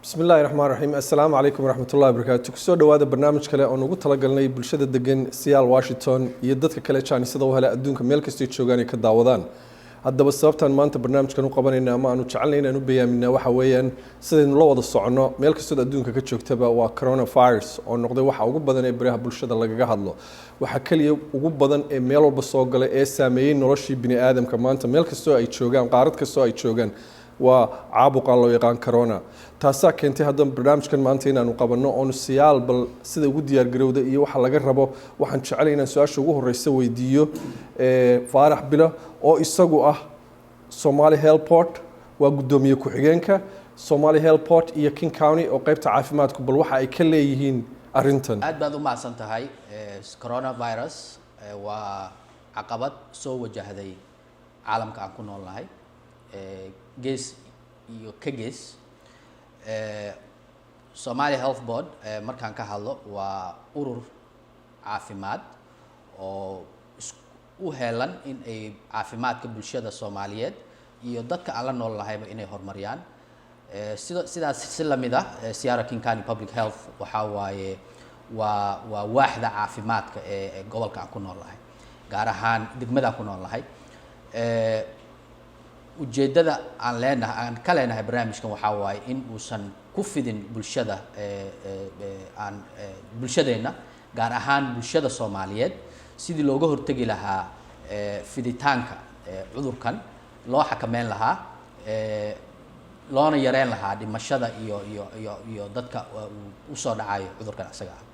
Bismi illaahi raxmaan raxiim. Assalaamu calaykum waraxmatullahi wabarakaatu. Kusoo dhowaada barnaamij kale oon ugu talagalnay bulshada degan Seattle, Washington iyo dadka kale jaanisada u hela adduunka meel kastay joogaan ay ka daawadaan. Haddaba, sababtaan maanta barnaamijkan u qabanayna ama aanu jecelnay inaan u bayaaminaa waxa weeyaan, sidaynu la wada soconno, meel kastood adduunka ka joogtaba, waa coronavirus oo noqday waxa ugu badan ee baraha bulshada lagaga hadlo, waxa keliya ugu badan ee meel walba soo galay ee saameeyey noloshii bini aadamka maanta meel kastoo ay joogaan, qaarad kastoo ay joogaan, waa caabuqa loo yaqaan corona. Taasaa keentay haddaba barnaamijkan maanta inaanu qabanno oonu siyaal bal sida ugu diyaargarowda iyo waxa laga rabo. Waxaan jecelay inaan su-aasha ugu horeysa weydiiyo Faarax Bilo oo isagu ah Somali Health Board, waa guddoomiye ku-xigeenka Somali Health Board iyo King County oo qeybta caafimaadku, bal waxa ay ka leeyihiin arrintan. Aad baad u mahadsan tahay. Coronavirus waa caqabad soo wajahday caalamka aan ku nool nahay, gees iyo ka gees. Somali Health Board markaan ka hadlo, waa urur caafimaad oo u heelan in ay caafimaadka bulshada Soomaaliyeed iyo dadka aan la nool nahayba inay horumariyaan. Sida sidaas si lamid ah, Seattle King County Public Health waxaa waaye waa waaxda caafimaadka ee gobolka aan ku nool nahay, gaar ahaan degmada aan ku nool nahay. Ujeeddada aan leenahay, aan ka leenahay barnaamijkan waxaa waaye in uusan ku fidin bulshada aan bulshadeenna, gaar ahaan bulshada Soomaaliyeed, sidii looga hortegi lahaa fiditaanka cudurkan, loo xakameyn lahaa, loona yareyn lahaa dhimashada iyo dadka uu usoo dhacayo cudurkan isaga ah.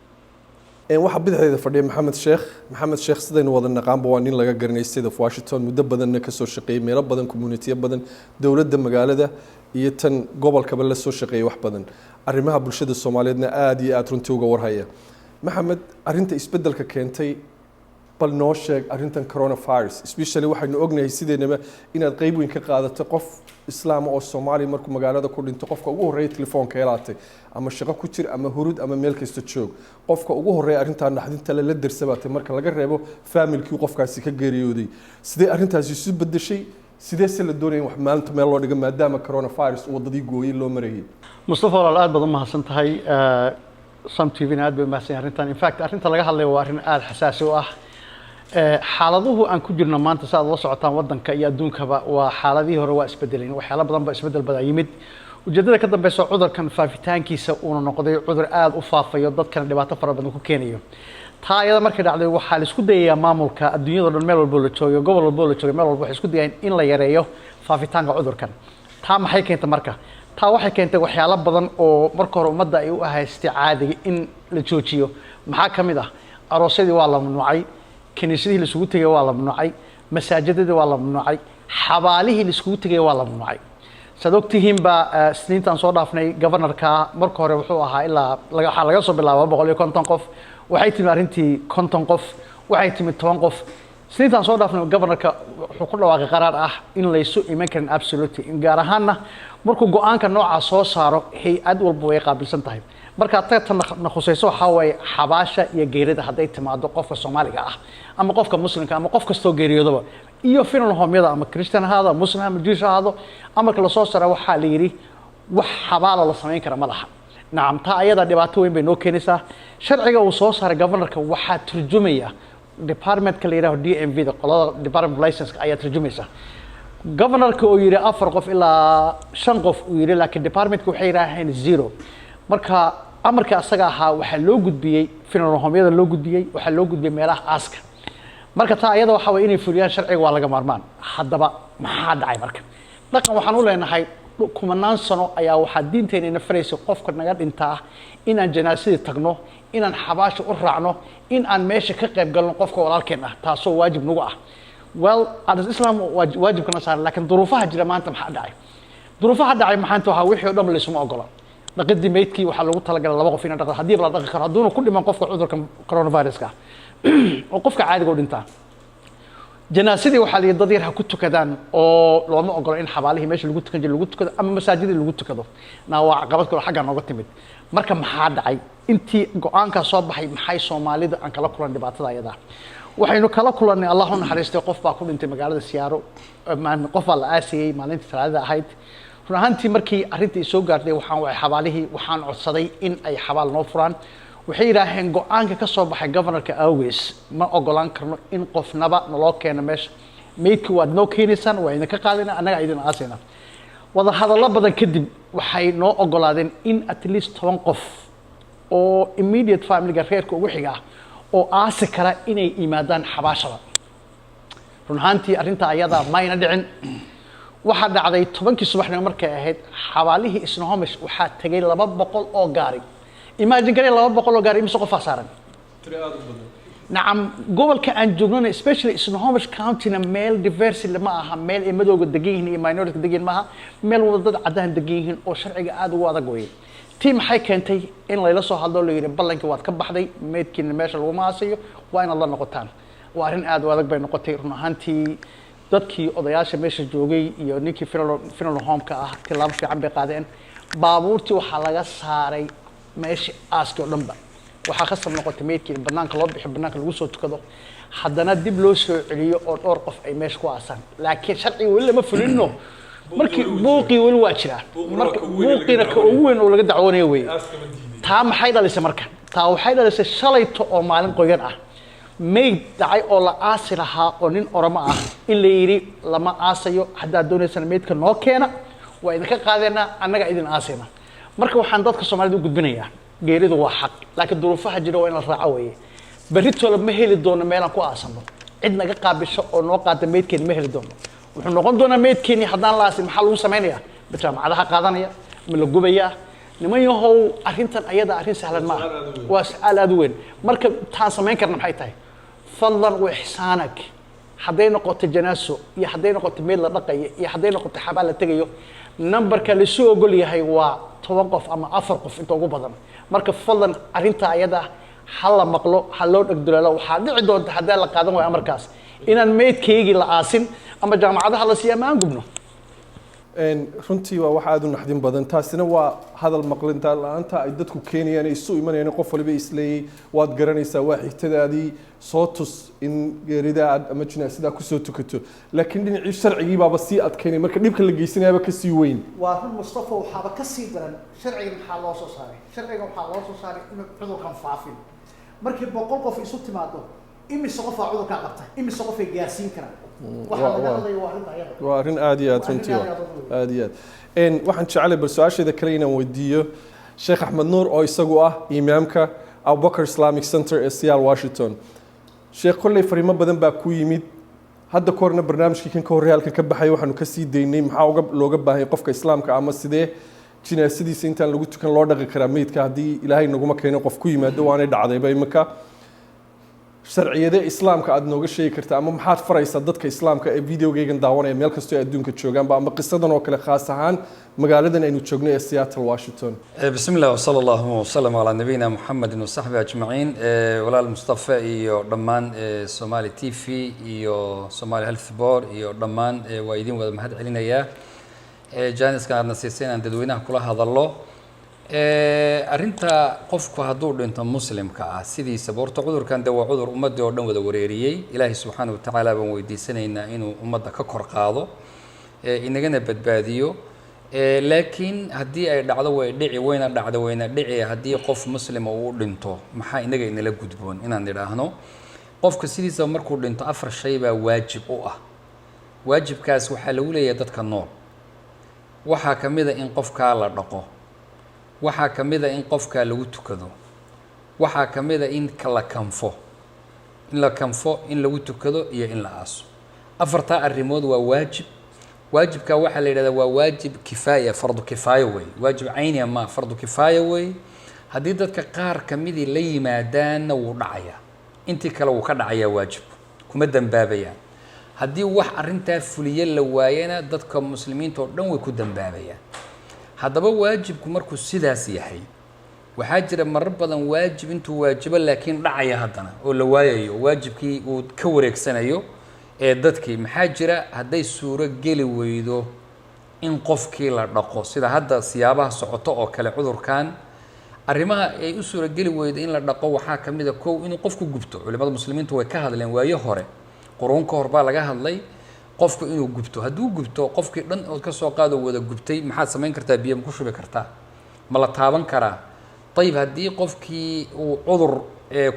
Waxaa bidixdeeda fadhiya Maxamed Sheekh. Maxamed Sheekh, sidaynu wada naqaanba, waa nin laga garanay State of Washington, muddo badanna kasoo shaqeeyey meelo badan, communitiyo badan, dowladda magaalada iyo tan gobolkaba la soo shaqeeyey wax badan, arrimaha bulshada Soomaaliyeedna aada iyo aada runtii uga warhaya. Maxamed, arrinta isbeddelka keentay bal noo sheeg, arrintan coronavirus especially. Waxaynu ognahay sideennaba inaad qeyb weyn ka qaadato qof Islaama oo Soomaaliya markuu magaalada ku dhinto, qofka ugu horreeya telefoonka helaatay, ama shaqo ku jir ama hurud ama meel kasta joog, qofka ugu horreeya arrintaa naxdinta le la darsabaatay, marka laga reebo faamilkii qofkaasi ka geeriyooday. Sidee arrintaasi isu bedeshay? Sidee se la doonaya in wax maalinta meel loo dhigo, maadaama coronavirus wadadii gooyey loo marayay? Mustafa walaal, aad baad u mahadsan tahay. Som TV na aad bay u mahadsan yahay arrintan. In fact, arrinta laga hadlayo waa arrin aada xasaasi u ah. Xaaladuhu aan ku jirno maanta, si aad la socotaan, waddanka iyo adduunkaba waa xaaladihii hore waa isbedeleen, waxyaalo badan baa isbedel badan yimid. Ujeeddada ka dambeysa cudurkan faafitaankiisa uuna noqday cudur aada u faafayo, dadkana dhibaato fara badan ku keenayo. Taa iyada markay dhacday, waxaa la isku dayayaa maamulka adduunyada o dhan, meel walbo la joogo, gobol walbo la joogo, meel walba waxay isku dayayaan in la yareeyo faafitaanka cudurkan. Taa maxay keentay marka? Taa waxay keentay waxyaalo badan oo marka hore ummadda ay u haystay caadiga in la joojiyo. Maxaa ka mid ah? Aroosyadii waa la mamnuucay, kiniisadihii la isugu tegay waa la mamnuucay, masaajidadii waa la mamnuucay, xabaalihii la isugu tegay waa la mamnuucay. Saad ogtihiin ba, Isniintaan soo dhaafnay governorka marka hore wuxuu ahaa ilaa waxaa laga soo bilaaba 150 qof, waxay timi arrintii 50 qof, waxay timi 10 qof. Isniintaan soo dhaafnay governorka wuxuu ku dhawaaqay qaraar ah in laysu iman karin absolutely. In gaar ahaanna markuu go-aanka noocaa soo saaro, hay-ad walba way qaabilsan tahay. Marka tagta na khusayso waxaa waaye xabaasha iyo geerida. Hadday timaado qofka Soomaaliga ah ama qofka Muslimka ama qof kastoo geeriyoodaba, iyo funeral homeyada, ama Christian ahaado, Muslim ama Jewish ahaado, amarka lasoo saara waxaa la yidhi wax xabaala la samayn kara ma laha. Nacam, taa ayada dhibaato weyn bay noo keenaysaa. Sharciga uu soo saaray governorka waxaa turjumaya departmentka la yidhaho DMV da, qolada department of license ayaa turjumaysa. Governorka oo yidhi afar qof ilaa shan qof uu yidhi, laakiin departmentka waxay yidhaaheen zero. Marka amarka asaga ahaa waxaa loo gudbiyey funeral homeyada, loo gudbiyey, waxaa loo gudbiyey meelaha aaska. Marka taa ayada waxaa waye inay fuliyaan sharciga waa laga maarmaan. Haddaba maxaa dhacay marka? Dhaqan waxaan u leenahay kumanaan sano ayaa waxaa diinteena ina faraysa qofka naga dhintaa inaan janaasadii tagno, inaan xabaasha u raacno, in aan meesha ka qayb galno qofka walaalkeen ah, taasoo waajib nagu ah. Well, as Islam waajibkana saaran, laakiin duruufaha jira maanta maxaa dhacay? Duruufaha dhacay maxaanta waxaa wixii oo dhan laysuma ogola. Dhaqidii meydkii waxaa loogu talagalay laba qof inay dhaqdo, haddiiba la dhaqi karo, hadduuna ku dhiman qofka cudurka coronaviruska oo qofka caadiga u dhintaa. Janaasadii waxaa la yidhi dad yar ha ku tukadaan, oo looma ogolo in xabaalihii meesha lagu tukan jiray lagu tukado ama masaajidii lagu tukado. Na waa caqabad kale oo xaggaa nooga timid. Marka maxaa dhacay intii go-aankaa soo baxay? Maxay Soomaalida aan kala kulan dhibaatada ayadaa? Waxaynu kala kulannay, Allah u naxariistay, qof baa ku dhintay magaalada Siyaaro. Qof baa la aasayey maalintii Talaadada ahayd. Run ahaantii, markii arrintii soo gaartay, waxaan wacay xabaalihii, waxaan codsaday in ay xabaal noo furaan. Waxay yidhaaheen, go-aanka ka soo baxay governorka awgees ma ogolaan karno in qofnaba naloo keeno meesha. Meydki waad noo keenaysaan, waa idinka qaadayna, annaga idin aasayna. Wadahadallo badan kadib, waxay noo ogolaadeen in at least 10 qof oo immediate familyga, reerka ugu xiga ah oo aasi kara, inay yimaadaan xabaashada. Run ahaantii, arrinta ayada mayna dhicin. Waxaa dhacday, 10-kii subaxnimo markay ahayd, xabaalihii Snohomish waxaa tegay 200 oo gaari. Imagine garee, 200 oo gaari, imise qofaa saaran? Nacam, gobolka aan joognana, especially Snohomish Countyna, meel diversity ma aha, meel ay madowga degan yihiin iyo minority degan yihiin maaha, meel wada dad caddaan degan yihiin oo sharciga aada ugu adag weye. Tii maxay keentay in layla soo hadlo, la yidhi ballankii waad ka baxday, meydkiina meesha laguma aasayo, waa inaad la noqotaan. Waa arrin aada u adag bay noqotay. Run ahaantii, dadkii odayaasha meesha joogay iyo ninkii funeral home-ka ah tilaabo fiican bay qaadeen. Baabuurtii waxaa laga saaray meeshii aaskii oo dhanba. Waxaa khasab noqotay meydkii in banaanka loo bixiyo, banaanka lagu soo tukado, haddana dib loo soo celiyo oo dhowr qof ay meesha ku aasaan. Laakiin sharciga weli lama fulino. Markii buuqii weli waa jiraa. Marka buuqiina ka ugu weyn oo laga dacwoonayo weeye. Taa maxay dhalisay marka? Taa waxay dhalisay shalayto oo maalin qoyan ah, mayd dhacay oo la aasi lahaa oo nin Oromo ah, in la yidhi lama aasayo, haddaad doonaysaan meydka noo keena, waa idinka qaadeynaa, annaga idin aasayna. Marka waxaan dadka Soomaalida u gudbinayaa, geeridu waa xaq, laakiin duruufaha jira waa in la raaco weeye. Berritoola ma heli doono meelaan ku aasano, cid naga qaabisho oo noo qaata meydkeeni ma heli doono. Wuxuu noqon doonaa meydkeeni haddaan la aasin, maxaa lagu samaynayaa? Ma jaamacadaha qaadanaya? Ma la gubayaa? Niman yahow, arrintan ayada arrin sahlan maaha, waa su-aal aada u weyn. Marka taan samayn karna maxay tahay? Fadlan wa ixsaanak, hadday noqoto janaaso iyo hadday noqoto meyd la dhaqayo iyo hadday noqoto xabaal la tegayo, numberka laisu ogol yahay waa 10 qof ama afar qof inta ugu badan. Marka fadlan arrinta ayada ha la maqlo, ha loo dhegduleelo. Waxaa dhici doonta haddii la qaadan waayo amarkaas inaan meydkaygii la aasin ama jaamacadaha la siiya ama aan gubno. Runtii waa wax aada u naxdin badan. Taasina waa hadal maqlinta la-aanta ay dadku keenayaan, ay isu imanayaan. Qof waliba isleeyay waad garanaysaa, waa xigtadaadii, soo tus in geerida aad ama jinaasidaa kusoo tukato, laakiin dhinacii sharcigii baaba sii adkaynay. Marka dhibka la geysanayaaba kasii weyn. Waa run, Mustafa. Waxaaba ka sii daran, sharcigan maxaa loo soo saaray? Sharcigan waxaa loo soo saaray inuu cudurkan faafin. Markii 100 qof isu timaado, imise qofaa cudurkaa qabta? Imise qofay gaarsiin karaan? Waxaa laga hadlaya waa arrinta ayada. Waa arrin aada iyo aad Waa arrin runtii aad iyo aad u weyn. Aada iyo aad. Waxaan jeclay bal su-aasheeda kale inaan weydiiyo Sheekh Axmed Nuur oo isagu ah imaamka Abubakar Islamic Center ee Seattle, Washington. Sheekh, kolley fariimo badan baa ku yimid. Hadda ka horna barnaamijkii kan ka horreey halkan ka baxay waxaanu ka sii daynay maxaa uga looga baahay qofka islaamka ama sidee jinaasadiisa intaan lagu tukan loo dhaqi karaa meydka haddii Ilaahay naguma keeno qof ku yimaado, waanay dhacdayba imika. Sharciyade islaamka aad nooga sheegi kartaa ama maxaad faraysaa dadka islaamka ee videogeygan daawanaya meel kastoo ay adduunka joogaanba, ama qisadan oo kale, khaas ahaan magaaladan aynu joogno ee Seattle, Washington? بسم الله وصلى الله وسلم على نبينا محمد وصحبه أجمعين. Walaal Mustafa iyo dhammaan Somali TV iyo Somali Health Board iyo dhammaan waa idin wada mahad celinayaa jaaniskan aadna siisay inaan dadweynaha kula hadallo. Arrinta qofku hadduu dhinto muslimka ah, sidiisaba horta cudurkan de waa cudur ummaddii oo dhan wada wareeriyey. Ilaahay subxaana wa tacaala baan weydiisanaynaa inuu ummadda ka kor qaado, inagana badbaadiyo. Laakiin haddii ay dhacdo, way dhici, wayna dhacdo, wayna dhici. Haddii qof muslima uu dhinto, maxaa inaga inala gudboon inaan nidhaahno? Qofka sidiisaba markuu dhinto afar shay baa waajib u ah. Waajibkaas waxaa lagu leeyahay dadka nool. Waxaa ka mid a in qofkaa la dhaqo, waxaa ka mid a in qofkaa lagu tukado, waxaa ka mid a in la kanfo, in lagu tukado iyo in la aaso. Afartaa arrimood waa waajib. Waajibka waxaa la yidhahdaa waa waajib kifaaya, fardu kifaaya wey, waajib cayniya ma, fardu kifaaya wey. Haddii dadka qaar kamidii la yimaadaanna, wuu dhacayaa, intii kale wuu ka dhacayaa waajibku, kuma dambaabayaan. Haddii wax arrintaa fuliye la waayana, dadka muslimiinta oo dhan way ku dambaabayaan. Haddaba waajibku markuu sidaas yahay, waxaa jira marar badan waajib intuu waajibo laakiin dhacaya haddana oo la waayayo, waajibkii uu ka wareegsanayo ee dadkii. Maxaa jira? Hadday suuro geli weydo in qofkii la dhaqo, sida hadda siyaabaha socoto oo kale, cudurkan arrimaha ay u suurogeli weydo in la dhaqo waxaa ka mid a, kow, inuu qofku gubto. Culimada muslimiintu way ka hadleen waayo hore, quruun ka hor baa laga hadlay. Qofku inuu gubto, hadduu gubto qofkii dhan ood ka soo qaado wada gubtay, maxaad samayn kartaa? Biyo ma ku shubi kartaa? Ma la taaban karaa? Ayib, haddii qofkii uu cudur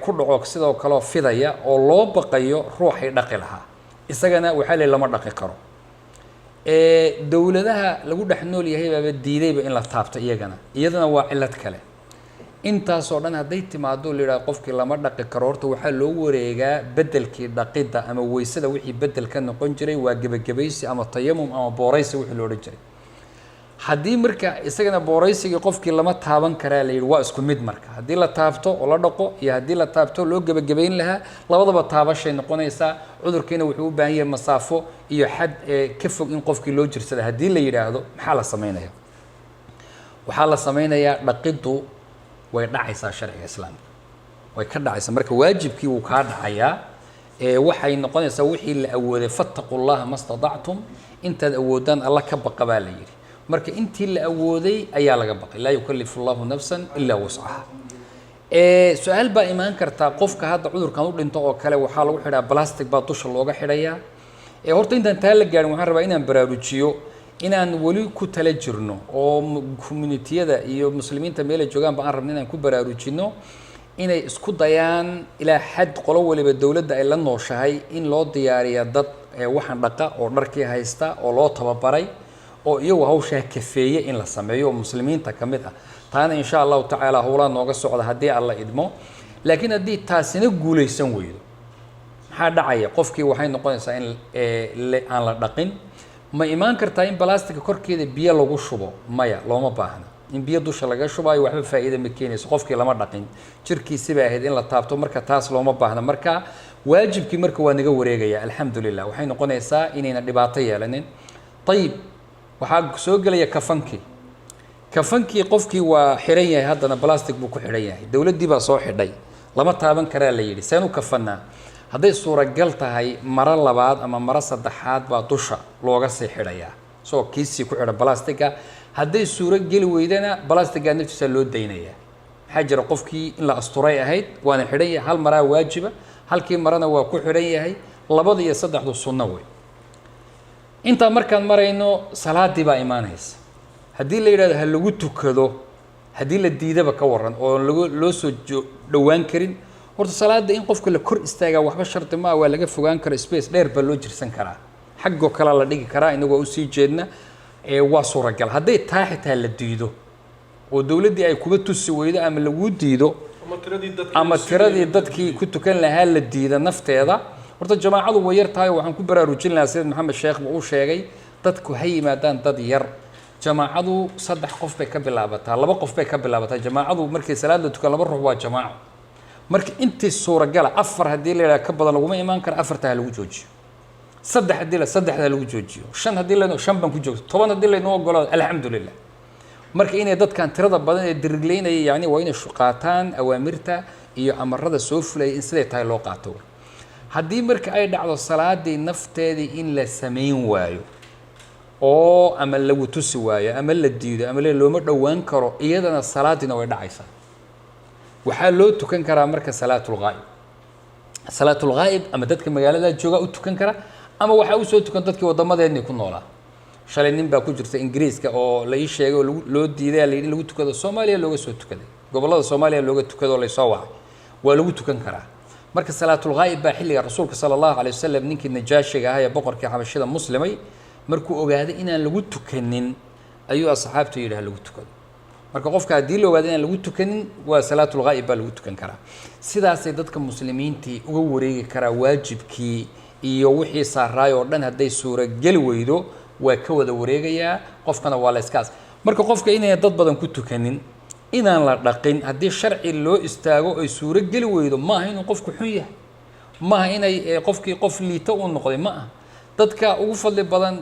ku dhaco sidoo kaleo fidaya oo loo baqayo ruuxay dhaqi lahaa, isagana waxaa la lama dhaqi karo. Dowladaha lagu dhex nool yahay baaba diidayba in la taabto iyagana, iyadana waa cillad kale. Intaasoo dhan hadday timaado la yidhaha qofkii lama dhaqi karo, horta waxaa loo wareegaa beddelkii dhaqidda ama weysada wixii beddel ka noqon jiray, waa gebagabaysi ama tayamum ama booraysi wixii lo odhan jiray. Haddii marka isagana booraysigii qofkii lama taaban karaa la yidhi, waa isku mid. Marka haddii la taabto oo la dhaqo iyo haddii la taabto loo gebagabayn lahaa, labadaba taabashay noqonaysaa. Cudurkiina wuxuu u baahan yahay masaafo iyo xad ka fog in qofkii loo jirsada. Haddii la yidhaahdo maxaa la sameynaya? Waxaa la sameynayaa, dhaqiddu way dhacaysaa, sharciga islaamka way ka dhacaysaa. Marka waajibkii wuu kaa dhacayaa, waxay noqonaysaa wixii la awooday. Fattaqu llaha ma statactum, intaad awoodaan alla ka baqa baa la yidhi. Marka intii la awooday ayaa laga baqay. Laa yukalifu allahu nafsan ilaa wuscaha. Su-aal baa imaan kartaa: qofka hadda cudurkan u dhinto oo kale waxaa lagu xidhaa plastic baa dusha looga xidhayaa. Horta intaan taa la gaarin, waxaan rabaa inaan baraarujiyo inaan weli ku tala jirno oo communitiyada iyo muslimiinta meelay joogaanba aan rabno inaan ku baraarujino inay isku dayaan ilaa xad qolo waliba dowladda ay la nooshahay in loo diyaariya dad waxaan dhaqa oo dharkii haysta oo loo tababaray oo iyagu hawshaa kafeeye in la sameeyo oo muslimiinta ka mid ah. Taana insha allahu tacaala howlaa nooga socda haddii alla idmo. Laakiin haddii taasina guulaysan weydo, maxaa dhacaya? Qofkii waxay noqonaysaa in aan la dhaqin. Ma imaan kartaa in balastiga korkeeda biyo lagu shubo? Maya, looma baahna in biyo dusha laga shubaayo, waxba faa'iida ma keenayso. Qofkii lama dhaqin, jirkiisi bay ahayd in la taabto, marka taas looma baahna. Marka waajibkii marka waa naga wareegaya, alxamdulilah. Waxay noqonaysaa inayna dhibaato yeelanin. Ayib, waxaa soo gelaya kafankii. Kafankii qofkii waa xiran yahay, haddana plastic buu ku xidhan yahay, dowladdii baa soo xidhay, lama taaban karaa la yidhi. Seen u kafanaa? Hadday suuragal tahay, maro labaad ama maro saddexaad baa dusha looga sii xidhayaa isagoo kiisii ku xidhan balastiga. Hadday suuro geli weydana, balastigaa naftiisa loo daynayaa. Maxaa jira? Qofkii in la asturay ahayd, waana xidhan yahay. Hal maraa waajiba, halkii marana waa ku xidhan yahay. Labada iyo saddexdu sunno wey. Intaa markaan marayno, salaadii baa imaanaysa. Haddii la yidhahdo ha lagu tukado, haddii la diidaba ka waran oo lagu loo soo dhowaan karin? Horta salaada in qofka la kor istaagaa waxba shardi maa, waa laga fogaan karo, space dheer baa loo jirsan karaa, xaggoo kalea la dhigi karaa inagoo usii jeedna, waa suuragal. Hadday taa xitaa la diido oo dowladdii ay kuba tusi weydo ama laguu diido ama tiradii dadkii ku tukan lahaa la diida nafteeda, horta jamaacadu way yar tahay. Waxaan ku baraarujin lahaa sida Maxamed Sheekhba uu sheegay, dadku ha yimaadaan dad yar. Jamaacadu 3 qof bay ka bilaabataa, 2 qof bay ka bilaabataa jamaacadu. Markii salaad la tukan, 2 ruux waa jamaaco. Marka intii suuragala, 4 haddii la yidhaha ka badan laguma imaan karo, 4ta ha lagu joojiyo. 3 haddii la, 3da ha lagu joojiyo. 5 haddii la, 5 baan ku joogto. 10 haddii laynoo ogolaado, alxamdulilah. Marka inay dadkan tirada badan ee dirigleynaya, yani waa inay qaataan awaamirta iyo amarada soo fulaya, in siday tahay loo qaato. Haddii marka ay dhacdo salaadii nafteedii in la samayn waayo oo ama lagu tusi waayo ama la diido ama looma dhowaan karo, iyadana salaadiina way dhacaysaa. Waxaa loo tukan karaa marka salaatulghaa'ib. Salaatulghaa'ib ama dadka magaalada jooga u tukan kara ama waxaa usoo tukan dadkii wadamadeennii ku noolaa. Shalay nin baa ku jirta Ingiriiska oo la ii sheegay oo loo diiday, la yidhi in lagu tukado, Soomaaliya looga soo tukaday, gobollada Soomaaliya looga tukado oo laysoo wacay. Waa lagu tukan karaa. Marka salaatulghaa'ib baa xilliga rasuulka sala allahu calay wasalam, ninkii najaashiga ahaa ee boqorkii xabashida muslimay, markuu ogaaday inaan lagu tukanin ayuu asxaabta yidhi ha lagu tukado. Marka qofka haddii la ogaado inaan lagu tukanin, waa salaatulghaa'ib baa lagu tukan karaa. Sidaasay dadka muslimiintii uga wareegi karaa waajibkii iyo wixii saaraay oo dhan. Hadday suurogeli weydo, waa ka wada wareegayaa qofkana, waa la iskaas. Marka qofka inayna dad badan ku tukanin, inaan la dhaqin, haddii sharci loo istaago ay suuro geli weydo, ma aha inuu qofku xun yahay, maaha inay qofkii qof liito uu noqday, ma aha. Dadka ugu fadli badan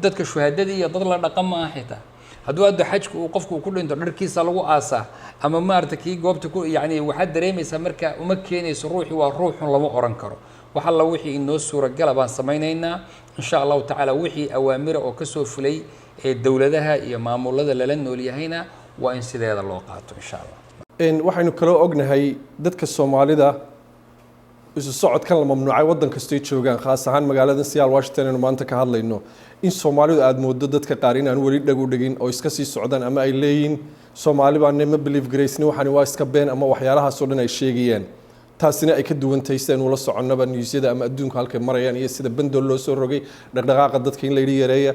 dadka shuhadadii iyo dad la dhaqan ma aha. Xitaa hadduu hadda xajka uu qofku ku dhinto, dharkiisa lagu aasaa ama maarata kii goobta ku, yani waxaad dareemaysaa marka uma keenayso ruuxii waa ruuxun lama oran karo. Wax alla wixii inoo suuragala baan samaynaynaa insha allahu tacaala. Wixii awaamira oo kasoo fulay ee dowladaha iyo maamulada lala nool yahayna waa in sideeda loo qaato insha allah. Waxaynu kaloo ognahay dadka Soomaalida Isu socodkan la mamnuucay waddan kastay joogaan, khaas ahaan magaalada Seattle, Washington aynu maanta ka hadlayno, in Soomaalidu aada moodo dadka qaar inaan weli dhag u dhigin oo iska sii socdaan, ama ay leeyihiin Soomaali baane, ma believe garaysni, waxani waa iska been, ama waxyaalahaasoo dhan ay sheegayaan. Taasina ay ka duwan tahay sidaynu ula soconnaba newsyada ama adduunka halkay marayaan iyo sida bandool loo soo rogay, dhaqdhaqaaqa dadka in layidhi yareeya,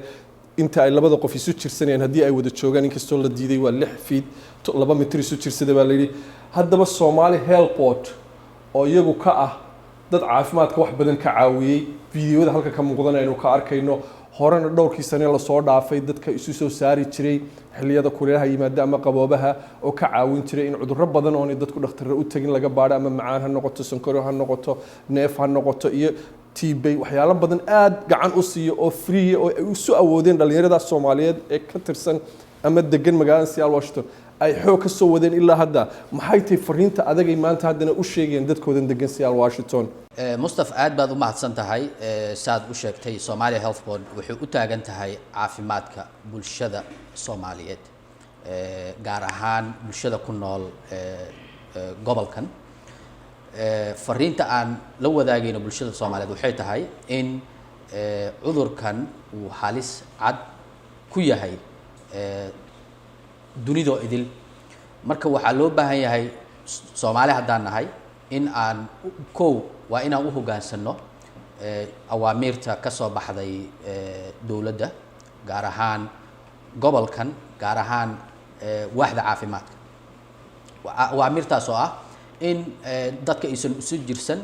inta ay labada qof isu jirsanayaan haddii ay wada joogaan, inkastoo la diiday, waa 6 feet, 2 mitir isu jirsada baa layidhi. Haddaba Somali Health Board oo iyagu ka ah dad caafimaadka wax badan ka caawiyey, fiidiyoda halka ka muuqdana aynu ka arkayno, horena dhowrkii sane lasoo dhaafay dadka isu soo saari jiray xilliyada kuleelaha yimaada ama qaboobaha, oo ka caawin jiray in cudurro badan oonay dadku dhakhtarre u tegin laga baadho, ama macaan ha noqoto, sonkoro ha noqoto, neef ha noqoto iyo TB, waxyaalo badan aad gacan u siiyo oo free oo ay isu awoodeen dhallinyaradaas Soomaaliyeed ee ka tirsan ama degan magaalada Seattle, Washington, ay xoog ka soo wadeen ilaa hadda. Maxay tahay fariinta adagay maanta haddana u sheegayaan dadkoodan degan Seattle, Washington? Mustaf, aad baad u mahadsan tahay. Saad u sheegtay, Somalia Health Board waxay u taagan tahay caafimaadka bulshada Soomaaliyeed, gaar ahaan bulshada ku nool gobolkan. Fariinta aan la wadaagayno bulshada Soomaaliyeed waxay tahay in cudurkan uu halis cad ku yahay dunidoo idil. Marka waxaa loo baahan yahay, Soomaali haddaan nahay, in aan kow waa inaan u hoggaansanno awaamiirta ka soo baxday dowladda, gaar ahaan gobolkan, gaar ahaan waaxda caafimaadka. Awaamiirtaas oo ah in dadka aysan isu jirsan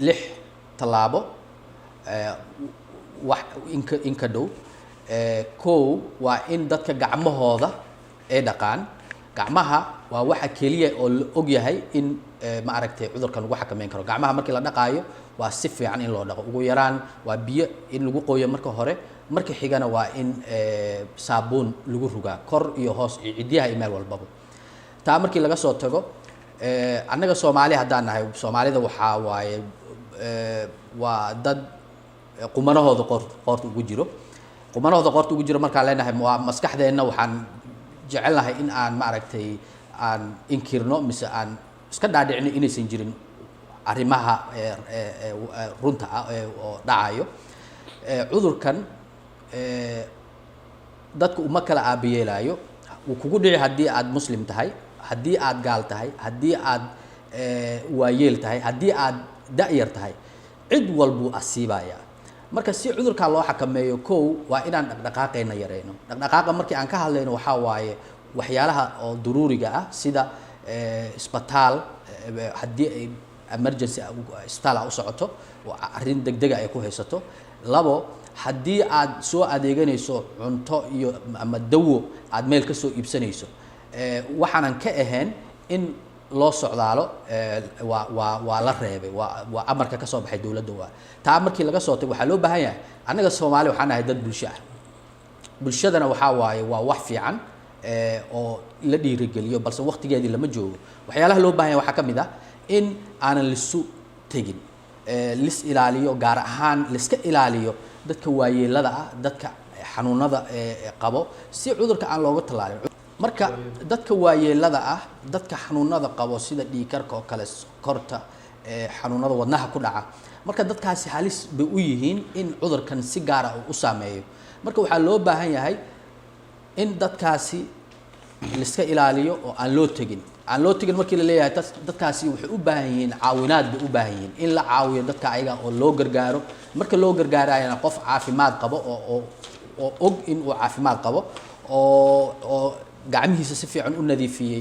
6 tallaabo wax inka dhow. Kow waa in dadka gacmahooda ay dhaqaan. Gacmaha waa waxa keliya oo la og yahay in ma aragtay cudurkan lagu xakameyn karo. Gacmaha markii la dhaqaayo waa si fiican in loo dhaqo, ugu yaraan waa biyo in lagu qooyo marka hore, marka xigana waa in saabuun lagu rugaa kor iyo hoos iyo cidyaha iyo meel walbaba. Taa markii laga soo tago, annaga Soomaali haddaan nahay, Soomaalida waxaa waaye waa dad qumanahooda qoorta ugu jiro. Qumanahooda qoorta ugu jiro markaan leenahay, waa maskaxdeenna waxaan jecelnahay in aan maaragtay aan inkirno mise aan iska dhaadhicno inaysan jirin arrimaha runta ah oo dhacayo. Cudurkan dadka uma kala aabayeelaayo. Wuu kugu dhici haddii aad Muslim tahay, haddii aad gaal tahay, haddii aad waayeel tahay, haddii aad da'yar tahay, cid walbuu asiibaya. Marka si cudurkaa loo xakameeyo, kow waa inaan dhaqdhaqaaqayna yareyno. Dhaqdhaqaaqa markii aan ka hadlayno waxaa waaye waxyaalaha oo duruuriga ah, sida isbitaal haddii ay emergency isbitaal a u socoto oo arrin degdega ay ku haysato. Labo, haddii aad soo adeeganayso cunto iyo ama dawo aad meel ka soo iibsanayso, waxaanan ka ahayn in loo socdaalo waa la reebay, waa amarka ka soo baxay dowladda. Waa taa markii laga soo tago, waxaa loo baahan yahay, annaga Soomaali waxaan nahay dad bulsho ah. Bulshadana waxaa waaye waa wax fiican oo la dhiirigeliyo, balse waqtigeedii lama joogo. Waxyaalaha loo baahan yahay waxaa ka mid ah in aanan lisu tegin, lis ilaaliyo, gaar ahaan liska ilaaliyo dadka waayeelada ah, dadka xanuunada qabo, si cudurka aan looga tallaalin. Marka dadka waayeelada ah, dadka xanuunada qabo sida dhiigkarka oo kale, sokorta, xanuunada wadnaha ku dhaca, marka dadkaasi halis bay u yihiin in cudurkan si gaara uu u saameeyo. Marka waxaa loo baahan yahay in dadkaasi liska ilaaliyo oo aan loo tegin. Aan loo tegin markii la leeyahay, dadkaasi waxay u baahan yihiin caawinaad bay u baahan yihiin, in la caawiyo dadka ayaga oo loo gargaaro. Marka loo gargaarayana, qof caafimaad qabo oo og in uu caafimaad qabo oo gacmihiisa si fiican u nadiifiyey,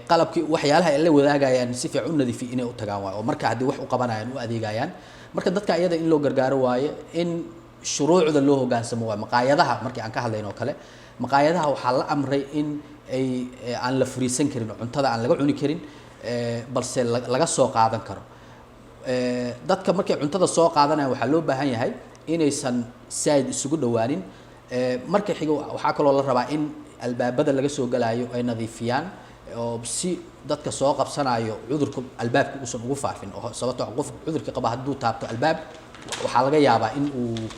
qalabkii waxyaalaha ay la wadaagayaan si fiican u nadiifiyey, inay u tagaan waayo, oo marka haddii wax u qabanayaan u adeegayaan. Marka dadka iyada in loo gargaaro waaye, in shuruucda loo hoggaansamo waaye. Maqaayadaha markii aan ka hadlayno oo kale, maqaayadaha waxaa la amray in ay aan la fariisan karin oo cuntada aan laga cuni karin, balse laga soo qaadan karo. Dadka markay cuntada soo qaadanayaan waxaa loo baahan yahay inaysan saaid isugu dhawaanin. Marka xiga waxaa kaloo la rabaa in albaabada laga soo galaayo ay nadiifiyaan, oo si dadka soo qabsanayo cudurka albaabka uusan ugu faafin, oo sababtoo ah qof cudurka qaba hadduu taabto albaab, waxaa laga yaabaa in uu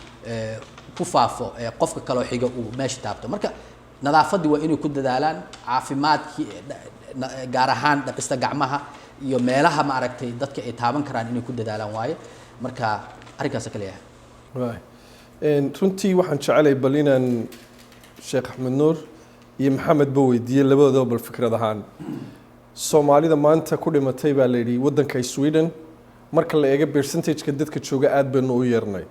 ku faafo qofka kaloo xiga uu meesha taabto. Marka Nadaafaddii waa inay ku dadaalaan, caafimaadkii, gaar ahaan dhaqista gacmaha iyo meelaha, maaragtay, dadka ay taaban karaan inay ku dadaalaan waaye. Marka arrinkaas ka leeyahay. Waay. Runtii waxaan jecelay bal inaan Sheekh Axmed Nuur iyo Maxamed ba weydiiyey labadoodaba bal fikrad ahaan. Soomaalida maanta ku dhimatay baa la yidhi waddanka Sweden, marka la eego percentage-ka dadka jooga, aad baynu u yeernay,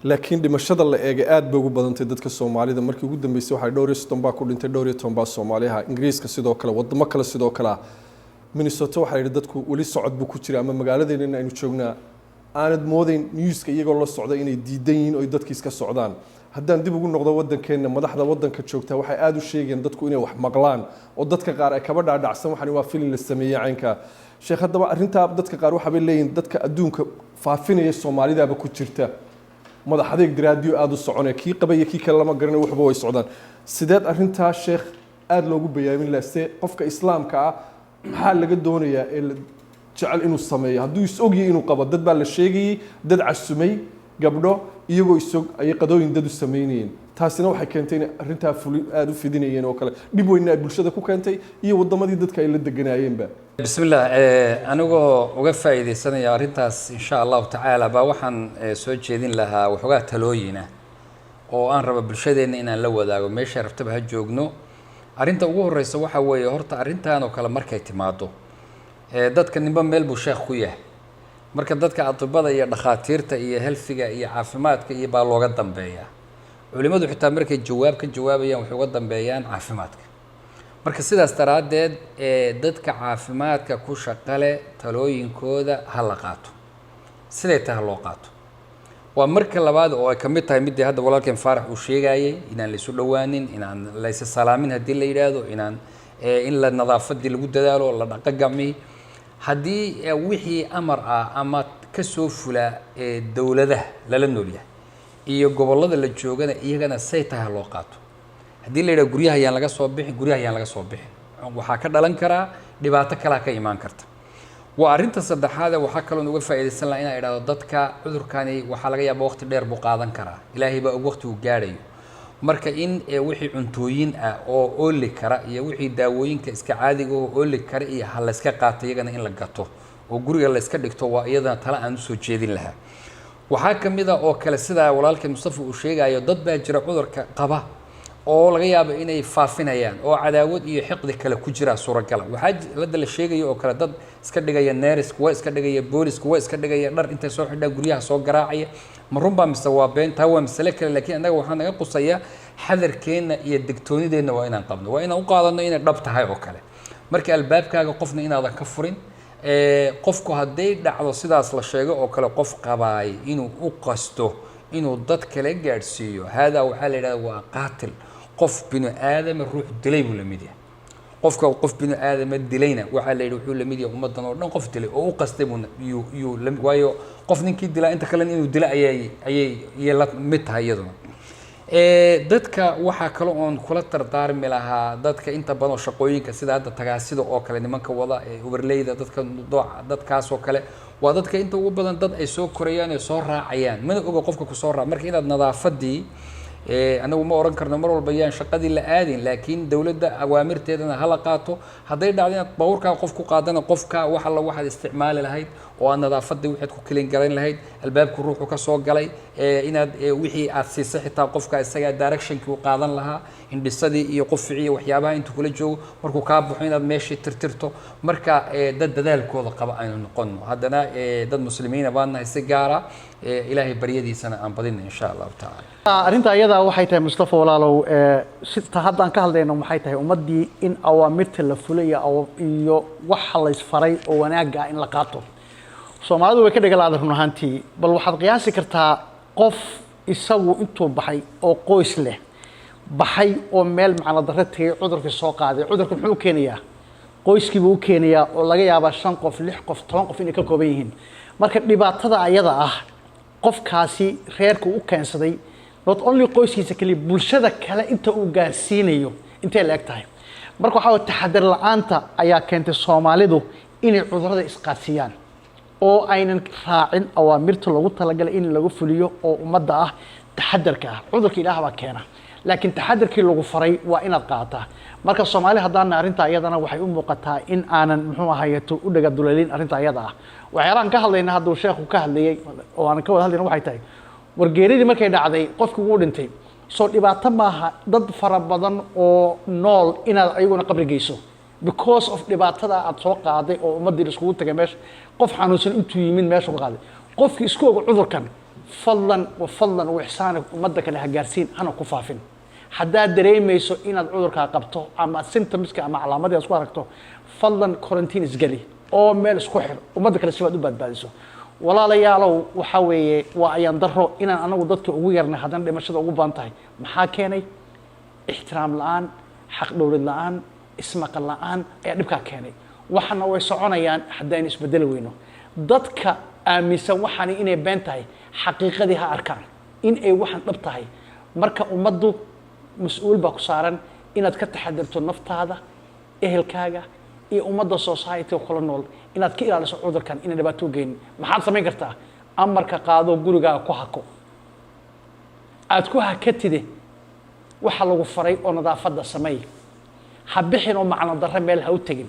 laakiin dhimashada la eegay aad bay ugu badantay dadka Soomaalida. Markii ugu dambeysay waxaa 35 baa ku dhintay, 14 baa Soomaaliyaha. Ingiriiska sidoo kale, wadamo kale sidoo kale ah. Minnesota waxaa la yidhi dadku weli socod buu ku jira, ama magaaladeena aynu joognaa aanad moodayn newska iyagoo la socda inay diidan yihiin oo dadki iska socdaan. Haddaan dib ugu noqdo waddankeenna, madaxda waddanka joogta waxay aada u sheegayaan dadku inay wax maqlaan, oo dadka qaar ay kaba dhaadhacsan waxani waa filin la sameeyey caynka. Sheekh, haddaba arrintaa dadka qaar waxaabay leeyihin dadka adduunka faafinaya Soomaalidaaba ku jirta, madax adeeg daraadiyo aada u soconaya, kii qabaya kii kale lama garanayo, waxba way socdaan. Sideed arrintaa, sheekh, aada loogu bayaamin lahaa? Se qofka islaamka ah maxaa laga doonayaa ee la jecel inuu sameeyo hadduu is ogyahay inuu qabo? Dad baa la sheegayey, dad casumay gabdho iyagoo isog ayay qadooyin dad u sameynayeen, taasina waxay keentay inay arrintaa fuli aada u fidinayeen oo kale, dhib weynna ay bulshada ku keentay iyo waddamadii dadka ay la deganayeenba. Bismi illah. Anigoo uga faa'iidaysanaya arrintaas, insha Allahu tacaala, baa waxaan soo jeedin lahaa waxoogaa talooyina oo aan raba bulshadeenna inaan la wadaago, meesha rabtaba ha joogno. Arrinta ugu horeysa waxa weeye, horta arrintan oo kale markay timaado, dadka ninba meel buu sheekh ku yahay. Marka dadka atibada iyo dhakhaatiirta iyo healthiga iyo caafimaadka iyo baa looga dambeeyaa. Culimadu xitaa markay jawaab ka jawaabayaan waxay uga dambeeyaan caafimaadka. Marka sidaas daraaddeed, dadka caafimaadka ku shaqale talooyinkooda ha la qaato, siday tahay ha loo qaato. Waa marka labaad oo ay ka mid tahay midii hadda walaalkeen Faarax uu sheegayay, inaan laysu dhowaanin, inaan laysa salaamin haddii la yidhaahdo, inaan in la nadaafadii lagu dadaalo, la dhaqo gacmihii, haddii wixii amar ah ama ka soo fula dowladaha lala noolyahay iyo gobollada la joogana, iyagana say tahay ha loo qaato. Haddii la yidhaha guryaha yaan laga soo bixin, guryaha yaan laga soo bixin, waxaa ka dhalan karaa dhibaato kalaa ka imaan karta. Waa arrinta saddexaade. Waxaa kaloon uga faa'iidaysan lahaa inaan idhahdo dadka cudurkani waxaa laga yaabaa waqti dheer buu qaadan karaa, Ilaahay baa og waqti uu gaadhayo. Marka in wixii cuntooyin ah oo ooli kara iyo wixii daawooyinka iska caadiga oo ooli kara iyo ha layska qaato, iyagana in la gato oo guriga layska dhigto, waa iyadana tala aan usoo jeedin lahaa. Waxaa ka mid a oo kale, sidaa walaalkii Mustafa uu sheegayo, dad baa jira cudurka qaba oo laga yaabo inay faafinayaan oo cadaawad iyo xiqdi kale ku jiraa suuragala. Waxaa hadda la sheegayo oo kale dad iska dhigaya nurse, kuwa iska dhigaya boolis, kuwa iska dhigaya dhar intay soo xidhaan guryaha soo garaacaya. Ma runbaa mise waa been? Taa waa masale kale, laakiin annaga waxaa naga qusaya xadarkeenna iyo digtoonideenna waa inaan qabno, waa inaan u qaadano inay dhab tahay oo kale. Marka albaabkaaga qofna inaadan ka furin. Qofku hadday dhacdo sidaas la sheego oo kale, qof qabaay inuu u qasto inuu dad kale gaadhsiiyo, haadaa waxaa la yidhahda waa qaatil. Qof binu aadama ruux dilay buu la mid yahay. Qofka qof binu aadama dilayna waxaa la yidhi wuxuu la mid yahay ummaddan oo dhan qof dilay oo u qastay buu yuu yuu la. Waayo, qof ninkii dilaa inta kalena inuu dila ayay iyay la mid tahay iyaduna. Dadka waxaa kale oon kula dardaarmi lahaa, dadka inta badan oo shaqooyinka sida hadda tagaasida oo kale nimanka wada ee uberleyda, dadka dooca, dadkaas oo kale waa dadka inta ugu badan dad ay soo korayaan ee soo raacayaan, mana oga qofka kusoo raac. Marka inaad nadaafadii, anagu ma oran karno mar walba yaan shaqadii la aadin, laakiin dowladda awaamirteedana hala qaato. Hadday dhacdo inaad baabuurkaa qof ku qaadana, qofka wax alla waxaad isticmaali lahayd oo aad nadaafadii waxaad ku kelin garayn lahayd, albaabku ruuxu ka soo galay, inaad wixii aad siisay xitaa qofka isaga directionkii u qaadan lahaa, indhisadii iyo quficii iyo waxyaabaha intuu kula joogo, markuu kaa baxo inaad meeshii tirtirto. Marka dad dadaalkooda qaba aynu noqono. Haddana dad muslimiina baan nahay, si gaara Ilaahay baryadiisana aan badina, insha Allahu tacaala. Arrinta ayadaa waxay tahay, Mustafa walaalow, sita haddaan ka hadlayno maxay tahay? Ummaddii in awaamirta la fulay iyo waxa la isfaray oo wanaagga ah in la qaato, Soomaalidu way ka dhigalaada run ahaantii. Bal waxaad qiyaasi kartaa qof isagu intuu baxay oo qoys leh baxay oo meel macno darro tegay, cudurkii soo qaaday. Cudurka muxuu u keenayaa? Qoyskiibuu u keenayaa, oo laga yaabaa shan qof, lix qof, 10 qof inay ka kooban yihiin. Marka dhibaatada ayada ah qofkaasi reerka u keensaday, not only qoyskiisa keliya, bulshada kale inta uu gaarsiinayo intay la eg tahay. Marka waxaa waye taxadar la-aanta ayaa keentay Soomaalidu inay cudurrada isqaadsiiyaan oo aynan raacin awaamirta loogu talagalay in lagu fuliyo oo ummadda ah taxadarka ah. Cudurka Ilaah baa keena. Laakiin taxadirkii lagu faray waa inaad qaataa. Marka Soomaali haddaan arrinta iyadana waxay u muuqataa in aanan, muxuu ahayeto, u dhaga duleelin arrinta iyada ah. Waxyaalahan ka hadlayna hadduu sheekhu ka hadlayay oo aanan ka wada hadlayna waxay tahay, wargeeridii markay dhacday, qofkii wuu dhintay, soo dhibaato maaha dad fara badan oo nool inaad ayaguna qabri geyso because of dhibaatada aad soo qaaday oo ummaddii la iskugu tagay meesha. Qof xanuunsan intuu yimid meesha ku qaaday. Qofkii isku og cudurkan, fadlan wa fadlan wa ixsaana, ummadda kale ha gaarsiin, hana ku faafin. Haddaad dareemayso inaad cudurkaa qabto ama symptomska ama calaamadii aad isku aragto, fadlan quarantine isgeli oo meel isku xir, ummadda kale si baad u badbaadiso. Walaalayaalow, waxaa weeye waa ayaan daro inaan anagu dadka ugu yarnay, haddana dhimashada ugu badan tahay. Maxaa keenay? Ixtiraam la'aan, xaq dhowrid la'aan, ismaqal la'aan ayaa dhibkaa keenay. Waxana way soconayaan haddaynu isbedeli weyno. Dadka aaminsan waxaani inay been tahay, xaqiiqadii ha arkaan in ay waxaan dhab tahay. Marka ummaddu mas-uul baa ku saaran inaad ka taxadirto naftaada, ehelkaaga iyo ummadda society kula nool, inaad ka ilaaliso cudurkan inay dhibaato u geynin. Maxaad samayn kartaa? Amarka qaado, gurigaaga ku hako, aad ku hakatide waxa lagu faray oo nadaafadda sameey. Ha bixin oo macno darre meel ha u tegin,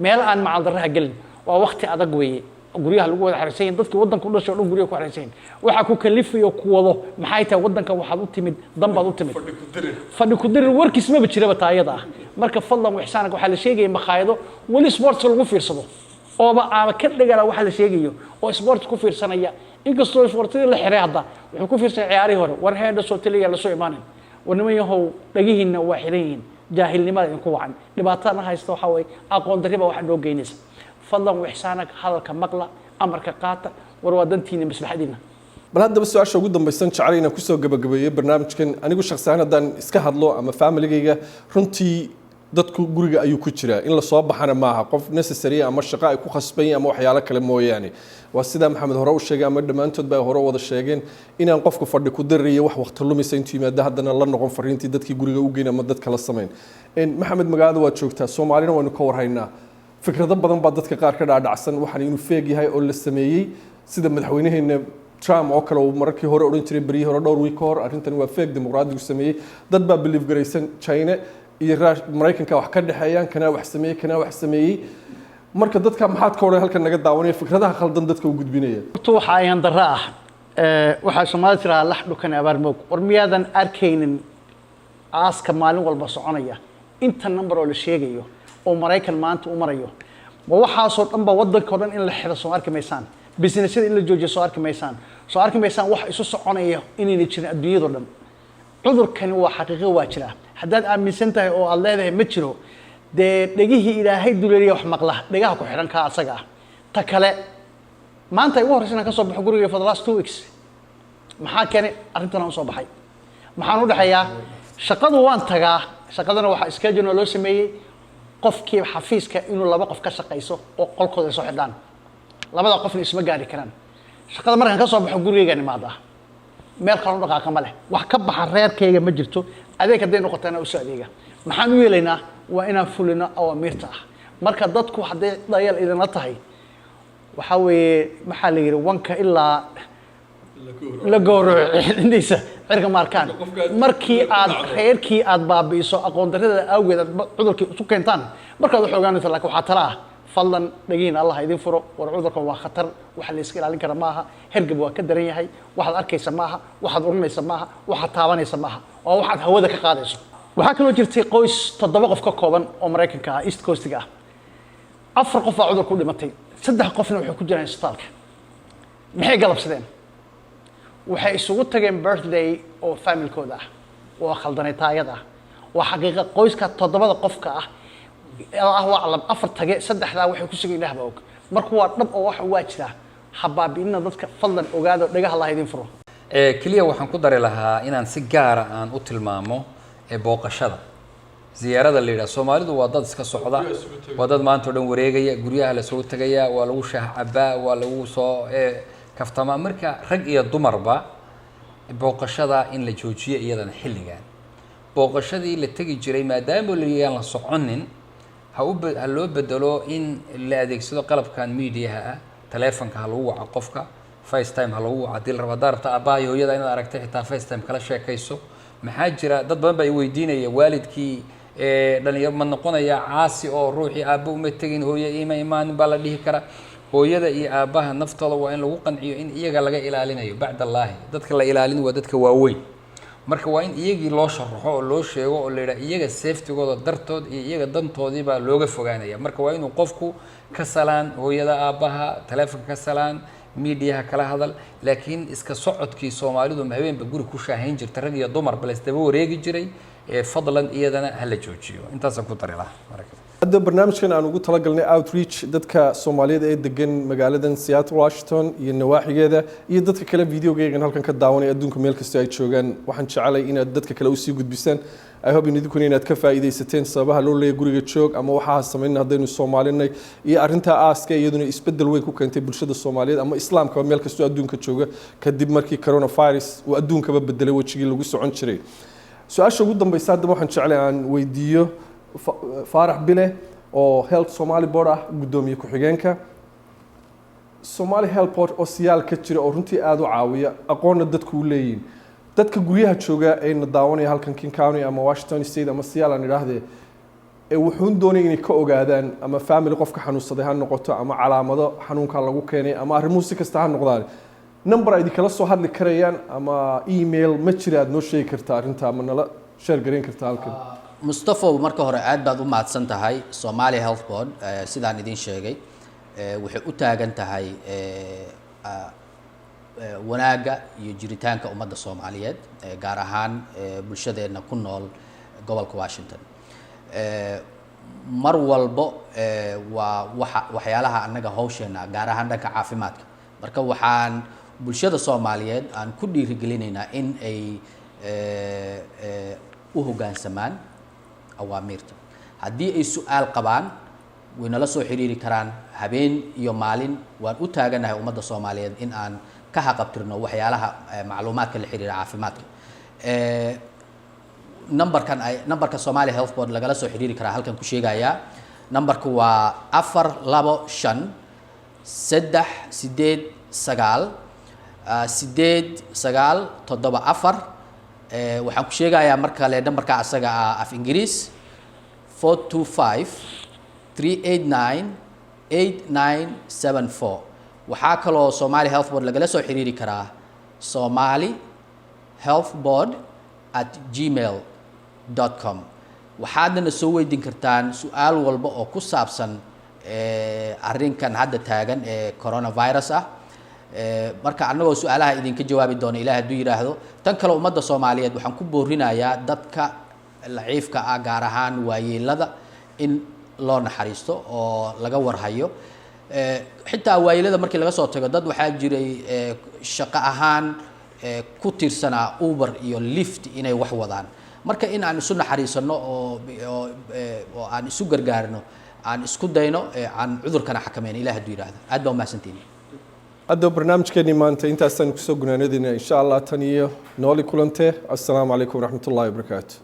meel aan macno darre ha gelin. Waa waqti adag weeye, guryaha lagu wada xariirsan yihin, dadkii waddanka u dhashay o dhan guryaha ku xariirsan yihin. Waxaa ku kalifayo ku wado maxay tahay? Waddanka waxaad u timid, dan baad u timid, fadhi ku dirir warkiis maba jiraba taayada ah. Marka fadlan wixsaanka, waxaa la sheegaya makhaayado weli sportska lagu fiirsado ooba aama ka dhegala waxa la sheegayo oo sport ku fiirsanaya, inkastoo sportadii la xiray, hadda wuxuu ku fiirsanaya ciyaarihii hore. War heedha soo taliya lasoo imaanin. War niman yahow, dhagihiinna waa xiran yihiin, jaahilnimada idinku wacan, dhibaatadana haysta waxaa weeye aqoon darri baa waxa noo geynaysa. Fadlan wixsaanaka, hadalka maqla, amarka qaata. War waa dantiina, maslaxadiina. Bal haddaba su-aasha ugu dambaysan jeclay inaan kusoo gabagabeeyo barnaamijkan, anigu shakhsi ahaan haddaan iska hadlo ama familigayga, runtii dadku guriga ayuu ku jiraa. In lasoo baxana maaha qof necessary ama shaqo ay ku khasban yihiin ama waxyaalo kale mooyaane. Waa sidaa Maxamed hore u sheegay ama dhammaantood ba ay hore wada sheegeen, inaan qofku fadhi ku diririyo wax waqti lumisa intuu yimaado haddana la noqon fariintii dadkii guriga u geyn ama dadka la samayn. Maxamed, magaalada waad joogtaa, Soomaalina waynu ka warhaynaa. Fikrado badan baa dadka qaar ka dhaadhacsan waxaan inuu fake yahay oo la sameeyey, sida madaxweynaheena Trump oo kale uu mararkii hore odhan jiray, beryihii hore, dhowr week ka hor, arrintan waa fake dimuqraadigu sameeyey. Dad baa believe garaysan China iyo Maraykanka wax ka dhexeeyaan, kanaa wax sameeyey, kanaa wax sameeyey. Marka dadka maxaad ka odhan halkan naga daawanaya, fikradaha khaldan dadka u gudbinaya? Horta waxa ayaan darro ah, waxaa Soomaalida tirahaa lax dhukan abaar moog. War miyaadan arkaynin aaska maalin walba soconaya, inta number oo la sheegayo oo Maraykan maanta u marayo? Ma waxaasoo dhan ba waddanka o dhan in la xiro soo arki maysaan? Businessyada in la joojiyo soo arki maysaan? Soo arki maysaan wax isu soconaya inayna jirin adduunyado dhan? Cudurkani waa xaqiiqo, waa jira. Haddaad aaminsan tahay oo aad leedahay ma jiro, dee dhegihii Ilaahay duleeliya wax maqla, dhegaha ku xidhan kaa asaga ah. Ta kale, maanta ay ugu horreysa inaan ka soo baxo guriga for the last 2 weeks. Maxaa keenay arrintan aan usoo baxay? Maxaan u dhexeeyaa? Shaqadu waan tagaa, shaqadana waxaa schedule loo sameeyey qofkii xafiiska inuu laba qof ka shaqayso oo qolkooda ay soo xidhaan, labada qofna isma gaari karaan. Shaqada markaan ka soo baxo, gurigaygaan imaadaa, meel kaloo dhaqaaqa ma leh, wax ka baxa reerkayga ma jirto. Adeeg hadday noqotana usoo adeega. Maxaan u yeelaynaa? Waa inaan fulino awaamiirta ah. Marka dadku hadday dhayal idinla tahay, waxaa weeye, maxaa la yidhi, wanka ilaa la gowraco indhiisa cirka ma arkaan. Markii aad reerkii aad baabi'iso aqoon darrada awgeed, aad cudurkii isu keentaan, markaad wax ogaanaysa. Laakiin waxaa tala ah, fadlan dhagiin Allah idin furo. War cudurkan waa khatar, waxa la iska ilaalin kara maaha. Hergeb waa ka daran yahay. Waxaad arkaysa maaha, waxaad urinaysa maaha, waxaad taabanaysa maaha, waa waxaad hawada ka qaadayso. Waxaa kaloo jirtay qoys toddoba qof ka kooban oo Maraykanka ah, East Coastiga ah. Afar qof baa cudur ku dhimatay, saddex qofna waxay ku jiraan isbitaalka. Maxay galabsadeen? Waxay isugu tageen birthday oo familkooda ah. Waa khaldanay taayada ah, waa xaqiiqa. Qoyska toddobada qofka ah, ah waa aclam, afar tage, saddexdaa waxay ku sugan Ilaah baa og. Marka waa dhab oo waxa waa jiraa. Ha baabi'inna dadka, fadlan ogaado, dhagaha Allah idin furo. Keliya waxaan ku dari lahaa inaan si gaara aan u tilmaamo booqashada, ziyaarada la yidhaha. Soomaalidu waa dad iska socda, waa dad maanta o dhan wareegaya, guryaha lasoo tegaya, waa lagu shaah cabaa, waa lagu soo kaftamaa. Marka rag iyo dumarba booqashada in la joojiyo iyadana xilligan, booqashadii la tegi jiray, maadaama layaan la soconin, ha u ha loo bedelo in la adeegsado qalabkan mediaha ah. Taleefonka ha lagu waco qofka, FaceTime ha lagu waco hadii la rabo. Haddaa rabta aabbaha iyo hooyada inaad aragtay, xitaa FaceTime kala sheekayso. Maxaa jira, dad badan baa i weydiinaya, waalidkii dhalinyaro ma noqonaya caasi oo ruuxii aabba uma tegin, hooye ima imaanin baa la dhihi karaa. Hooyada iyo aabbaha naftooda waa in lagu qanciyo in iyaga laga ilaalinayo bacd Allaahi. Dadka la ilaalin waa dadka waaweyn. Marka waa in iyagii loo sharaxo oo loo sheego oo la yidhaha iyaga safetygooda dartood iyo iyaga dantoodii baa looga fogaanaya. Marka waa inuu qofku ka salaan hooyada, aabbaha, taleefonka ka salaan, miidiyaha kala hadal. Laakiin iska socodkii Soomaalidu ma habeenba guri ku shaahayn jirta, rag iyo dumar ba laysdaba wareegi jiray, fadlan iyadana hala joojiyo. Intaasaan ku dari lahaa marka. Hadda barnaamijkan aan ugu talagalnay outreach dadka Soomaaliyeed ee degan magaaladan Seattle, Washington iyo nawaaxigeeda iyo dadka kale videogaygan halkan ka daawanaya adduunka meel kasta ay joogaan, waxaan jecelay inaad dadka kale usii gudbisaan. I hope in idinkuna inaad ka faa'iidaysateen sababaha loo leeyahay guriga joog ama waxaa samayn haddaynu Soomaalinay, iyo arrintaa aaska iyaduna isbeddel weyn ku keentay bulshada Soomaaliyeed ama Islaamkaba meel kastoo adduunka jooga, kadib markii coronavirus uu adduunkaba bedelay wejigii lagu socon jiray. Su-aasha ugu dambeysa haddaba waxaan jeclay aan weydiiyo Faarax Bile oo Health Somali Board ah guddoomiye ku-xigeenka. Somali Health Board oo Seattle ka jira oo runtii aada u caawiya, aqoonna dadku u leeyihin, dadka guryaha jooga ee na daawanaya halkan King County ama Washington State ama Seattle aan idhaahdee, ee wuxuun doonay inay ka ogaadaan ama family qofka xanuunsaday ha noqoto ama calaamado xanuunka lagu keenay ama arrimuhu si kasta ha noqdaan, number ay idinkala soo hadli karayaan ama email ma jira aad noo sheegi kartaa arrinta ama nala share garayn kartaa halkan? Mustafo, marka hore aad baad u mahadsan tahay. Somali Health Board, sidaan idin sheegay, waxay u taagan tahay wanaagga iyo jiritaanka ummadda Soomaaliyeed, gaar ahaan bulshadeenna ku nool gobolka Washington. Mar walbo waa waxa waxyaalaha annaga hawsheena, gaar ahaan dhanka caafimaadka. Marka waxaan bulshada Soomaaliyeed aan ku dhiirigelinaynaa in ay u hoggaansamaan awaamiirta. Haddii ay su-aal qabaan, way nala soo xiriiri karaan habeen iyo maalin. Waan u taaganahay ummadda Soomaaliyeed in aan ka haqabtirno waxyaalaha macluumaadka la xiriira caafimaadka. Numberkan ay numberka Somali Health Board lagala soo xiriiri karaa halkan ku sheegayaa. Numberku waa 425 389 8974. Waxaan ku sheegayaa mar kale numberka asaga ah, af Ingiriis 425 389 8974. Waxaa kaloo Somali Health Board lagala soo xiriiri karaa somalihealthboard@gmail.com. Waxaadna na soo weydiin kartaan su-aal walba oo ku saabsan arrinkan hadda taagan ee coronavirus ah. Marka annagoo su-aalaha idinka jawaabi doona, Ilaah hadduu yidhaahdo. Tan kale, ummadda Soomaaliyeed waxaan ku boorinayaa dadka laciifka ah, gaar ahaan waayeelada, in loo naxariisto oo laga warhayo. Xitaa waayeelada markii laga soo tago, dad waxaa jiray shaqo ahaan ku tiirsanaa Uber iyo Lyft inay wax wadaan. Marka in aan isu naxariisano oo aan isu gargaarno, aan isku dayno, aan cudurkana xakamayno, Ilah hadduu yidhaahdo. Aad baa umahadsantihin. Hadda barnaamijkeenii maanta intaasaan kusoo gunaanadayna, insha Allah. Tan iyo nooli kulante, assalaamu calaykum waraxmatullahi wabarakaatu.